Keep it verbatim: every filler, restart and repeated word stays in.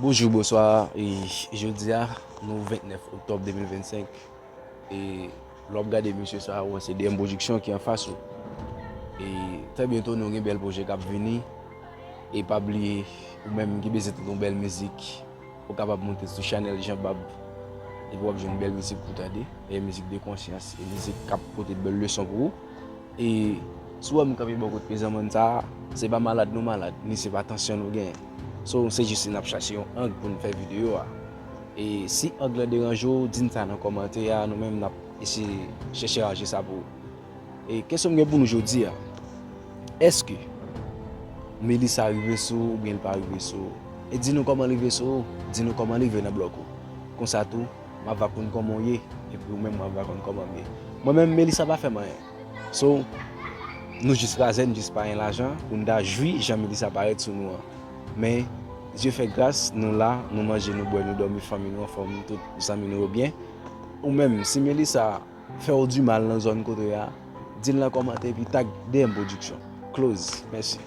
Bonjou, bonswa. E jodi a, nou vennèf oktòb de mil vennsenk. E lè w ap gade misye sa, ou wè se D M Production ki anfas ou. E trè byento, nou gen bèl pwojè k ap vini. E pa bliye, ou menm ki bezwen tande yon bèl mizik, ou kapab monte sou chanèl Jean Bab. Epi w ap jwenn bèl mizik pou tande. E mizik de konsyans, e mizik k ap pote bèl leson pou ou. E si w wè m kanpe bò kote pezanmann sa a, se pa malad nou malad, ni se pa tansyon nou genyen. So, se jis n ap chache yon ang pou n fè videyo a. E si ang lan deranje w, di n sa nan kòmantè a, nou menm n ap eseye chèche ranje sa pou ou. E kesyon m gen pou nou jodi a, èske Melissa rive sou ou oubyen l pa rive sou ou? E di nou kòman l rive sou ou, di nou kòman l rive nan blòk ou. Konsa tou, m ap va konn kòman w ye, epi ou menm w ap va konn kòman m ye. Mwen menm, Melissa pa fè m anyen. So, nou jis kraze, n jis pa gen lajan pou n ta jwi jan Melissa parèt sou nou an. Men, Dye fè gras, nou la, nou manje, nou bwè, nou dòmi, fanmi nou anfòm, tout zanmi nou yo byen. Ou menm, si Melissa fè w di mal nan zòn kote w ye a, di l nan kòmantè epi tag D M Production. Close. Mèsi.